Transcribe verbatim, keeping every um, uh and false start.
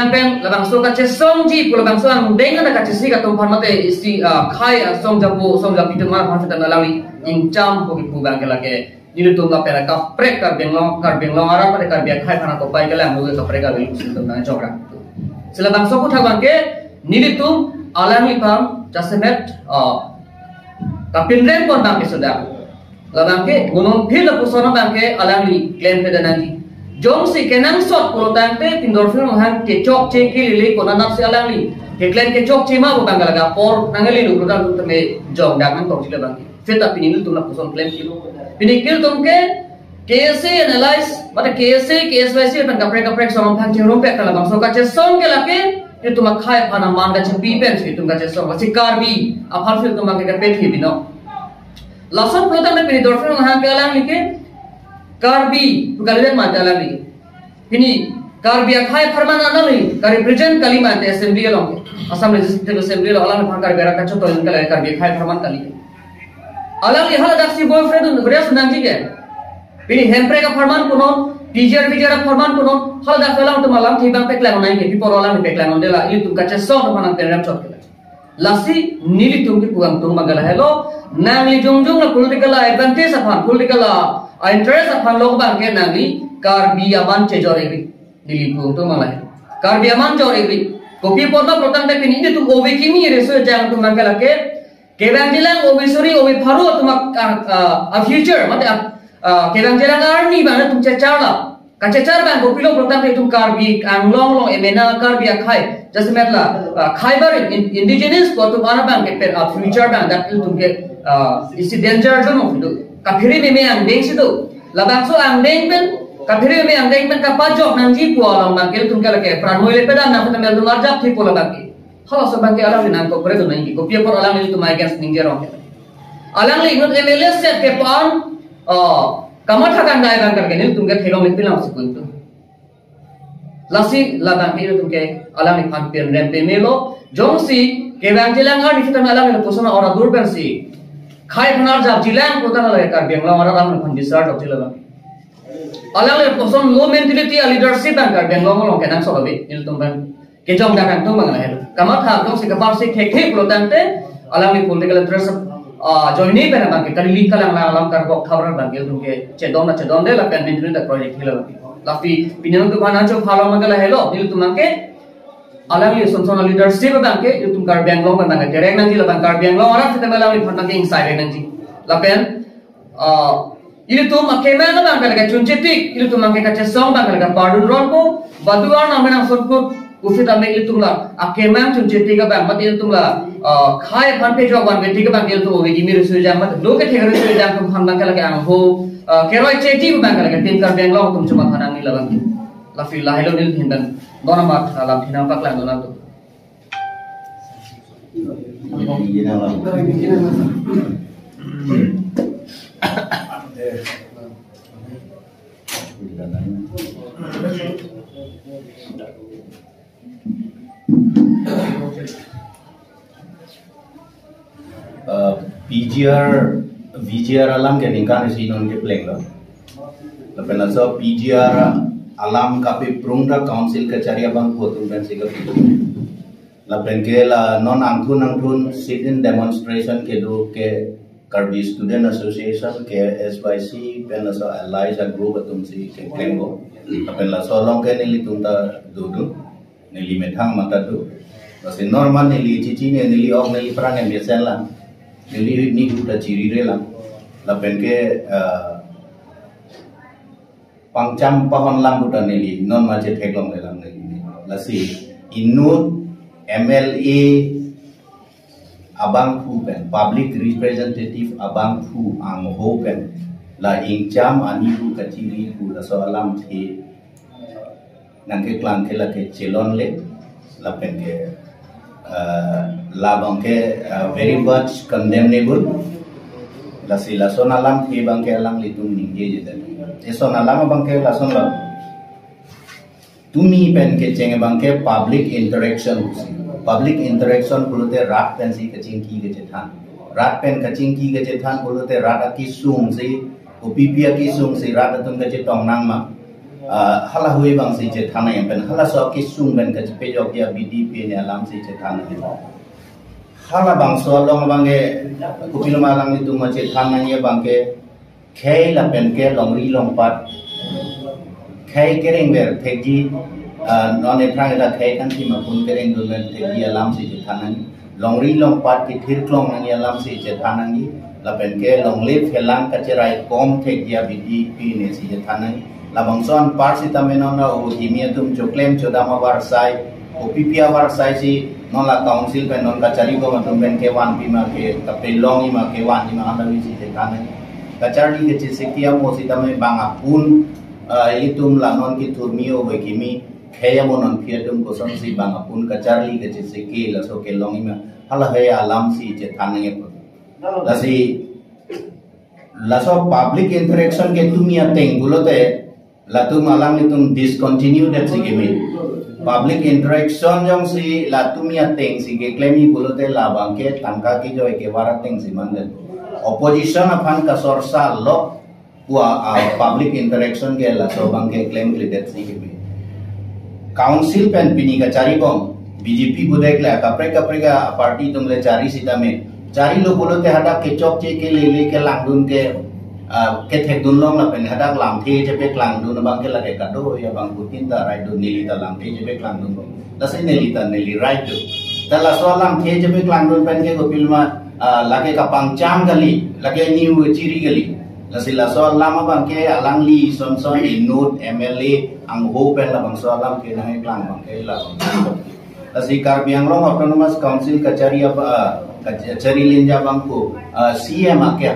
Pen labangso kachesongji pu labangso angdeng ana kachesik atum aphan mate isi, ah, khei asong japo song japi atum aphan seta alangli ingcham pu kipu abang ke lake nelitum lapen kaprek Karbi Anglong, Karbi Anglong arat mate Karbi akhei aphan ako pai kelang nelitum kaprek Karbi Anglong si atum nang chokra. Si labangso aputhak abang ke nelitum alangliphan jasemet, ah, kapinrem pon abang ke sudah. Labang ke, gunung phil lapuson abang ke alangli klem peda nangji. Jongsi kenangsot pulo tangte pini Dorfin Ronghang kechokche kelele konat si alangli keklem kechokche ma pu abang ke laga apor nangli lu pulo tangte jongdang nangtokji labang ke. Seta pini nelitum lapuson klem kilo. Pini nelitum ke K S A analyze, mate K S A, K S Y C pen kaprek kaprek song aphan chingrum pek labangso kachesong ke lake nelitum akhei aphan aman kachepi pensi nelitum kachesong, lasi Karbi aphan si nelitum abang ke kapethi binong. Lason pulo tangte pini Dorfin Ronghang ke alangli ke Karbi pu kalidet mate alangli. Pini Karbi akhei apharman alangli karepresent kali mate assembly along, Assam Legislative Assembly along alangphan Karbi arat kachotoi kali, Karbi akhei apharman kali. Alangli haladak si boyfriend un, beres nangji ke. Pini Hemprek apharman punon, P G R, V G R apharman punon, haladak alangtum alamthe abang peklang nangji ke, pi apot alangli peklang un dela, ilitum kachesong aphan nangpenrem chot kela. Lasi nelitum kipu angtung abang ke lahelo, nangli jongjong la political advantage aphan, political, ah, interest aphan lo abang ke nangli Karbi aman chejor-ikri. Neli pu angtung abang lahelo. Karbi aman jor-ikri. Kopi apot ma pulo tangte pini nelitum O B kimi reso jang atum abang ke lake kevangjilang O B suri, O B pharo atum a, a, a future, mate a, a, kevangjilang arni abang atum checharla. Kachechar abang kopilo pulo tangte itum Karbi Anglong along emena Karbi akhei, jasemet la, a, khei barim in, indigenous pu atum ana abang ke pen a future abang dak itum ke, a, isi danger zone ong do. Kaphere meme angdeng si do. Labangso angdeng pen, kaphere meme angdeng pen kapajok nangji pu along abang ke itum ke lake pran moi le pedam nang pen mel do marjap thi pu labang ke. Halaso abang ke alangli nangkokredun nangji, kopi apot alangli itum against ningje rong. Alangli inut M L A set ke pan, oh, kamatha kangdai abang ke nelitum ke theklongle pinlang si pu itum. Lasi labang ke itum ke alangliphan pinrem pemelo, jongsi kevangjilang arni seta alangli lapuson ora dur pensi khei aphan arjapjilang pulo tangte lake Karbi Anglong arat alangliphan discharge of jila abang. Alangli lapuson low mentality a leadership abang Karbi Anglong along kenangsot ave, nelitum abang kejongdang angtung abang lahelo. Kamatha jongsi kaparsik thekthe pulo tangte alangli political interest, ah, ajoine pen abang ke kali link kalang lang alam karbok thabra abang ke itum ke chedon na chedonde lapen nelitum ta project hila lapi. Lapi pini nelitum aphan acho phalong abang ke lahelo, nelitum abang ke alangli sonson leadership abang ke itum Karbi Anglong abang ke terek nangji, labang Karbi Anglong arat seta alangliphan abang ke ingsai nangji. Lapen ah, ilitum akemang abang ke lake chunchetik, ilitum abang ke kachesong abang ke lake pardon ronpo, badu arnam pen angsongkut, pusi tame ilitum la akemang chunchetik abang, mate ilitum la, ah, khei aphan pejok vanvetik abang ke ilitum O B kimi reso jang, mate lo kethek reso jang atum aphan abang ke lake angho, ah, keroi cheti abang ke lake Team Karbi Anglong atum chomatha nangji labang ke. Lasi lahelo nelihin abang, non amat alamthe nangpaklang non atum. Eh, P G R, V G R alam ke ningkan isi non keplenglo. Lapen laso P G R alam kapeprung ta council kachari abangphu atum pensi kapeprung. Lapen ke la non angthun angthun sit-in demonstration kedo ke Karbi Student Association, K S Y C, pen laso allies a group atum si keklem bo. Lapen laso along ke nelitum ta dodun, neli methang mata do. Lasi normal neli chichine, neli ok neli prang em yesen lang. Neli nihu ta chirire lang. Lapen ke, eh, pangcham pahon lang puta neli non ma chetheklongle lang neli. Lasi inut M L A abangphu pen, public representative abangphu angho pen la ingcham ani pu kachiri pu laso alamthe nangkeklang ke lake chelongle, lapen ke, eh, labang ke, eh, very much condemnable. Lasi lason alamthe abang ke alanglitum ningje jedan. Eson alam abang ke lason lo. Tumi pen kecheng abang ke public interaction. Public interaction pulote rat pensi kachingki kachethan. Rat pen kachingki kachethan pulote rat akesung si, O P P akesung si rat atum kachetong nangma. Ah, hala hui abang si chethan nangji pen, halaso akesung pen kachepejokji abidi pine alam si chethan nangji. Halabangso along abangke kopiloma alanglitum chethan nangji abangke khei lapen ke longri longpat, khei kerengver thekji, ah, non ephrang eda khei kanthim apun kerengdun pen thekji alam si chethan nangji. Longri longpat kethirklong nangji alam si chethan nangji. Lapen ke longle phelang kacherai kom thekji abidi pine si chethan nangji. Labangso anpar sitame non la o himi atum choklem chodam avarsai, o P P avarsai si non la council pen non kacharibom atum pen kevan pima ke kapelongji ma kevanji ma hala hui si chethan nangji. Kacharli kachesiki amo sitame bang apun, ah, itum la non kethurmi o bai kimi khei amo nonphi atum kosonsi bang apun kacharli kachesiki laso kelongji ma, hala hui alam si chethan nangji apot. Lasi laso public interaction ke tumi ateng pulote latum alanglitum discontinue det si keme. Public interaction jongsi la tumi ateng si keklemji pulote labangke tangka kejoi kevar ateng si mandet. Opposition aphan kasorsa lok pu a, ah, public interaction ke laso abangke klemkledet si keme. Council pen pini kacharibom B J P budek le kaprek kaprek aparty atum le chari sitame, charilo pulote hadak kechokche kelele kelangdun ke, ah, kethekdun long lapen hadak lamthe chepaklangdun abangke lake kado ya bang putin ta right do, neli ta lamthe chepaklangdun long. Lasi neli ta neli right do. Ta laso lamthe chepaklangdun pen ke kopiloma, ah, lake kapangcham kali, lake niu chiri kali. Lasi laso alam abangke alangli sonson inut M L A angho pen labangso alam kenangklang abangke labang. Lasi Karbi Anglong Autonomous Council kachari apa, ah, kachari linja abangko, ah, C M ake